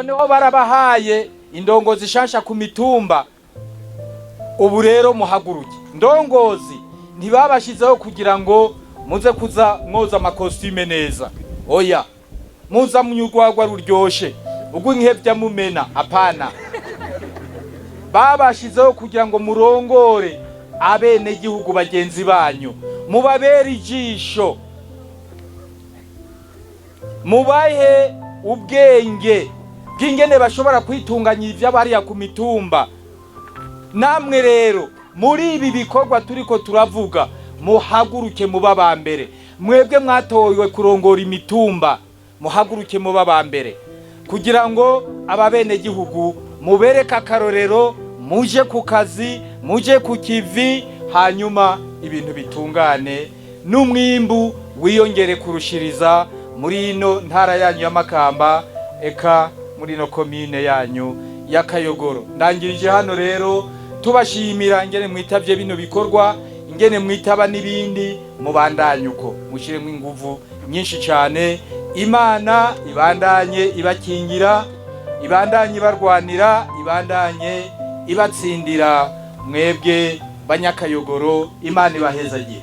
Noneho barabahaye indongozi shasha ku mitumba. Ubu rero muhaguruke, ndongozi. Ntibabashizeho kugira ngo muze kuza mwoza amakositime neza, oya, muza munyurwagwa ruryoshe ubwo inkebya mumena, apana. Babashizeho kugira ngo murongore abenegihugu bagenzi banyu, mubabere ijisho, mubahe ubwenge bw'ingene bashobora kwitunganya ivy'abariya ku mitumba. Namwe rero muri ibi bikorwa turiko turavuga, muhaguruke muba ba mbere. Mwebwe mwatowe kurongora imitumba, muhaguruke muba ba mbere kugira ngo ababenegihugu mubereke akarorero, muje ku kazi, muje ku kivi, hanyuma ibintu bitungane n'umwimbu wiyongere kurushiriza muri ino ntara yanyu ya Makamba, eka muri ino komine yanyu ya Kayogoro. Ndangirije hano rero, tubashimira ingene mwitavye bino bikorwa, ingene mwitaba n'ibindi. Mubandanye uko, mushyiremo inguvu nyinshi cyane. Imana ibandanye ibakingira, ibandanye ibarwanira, ibandanye ibatsindira. Mwebwe banyakayogoro, Imana ibahezagiye.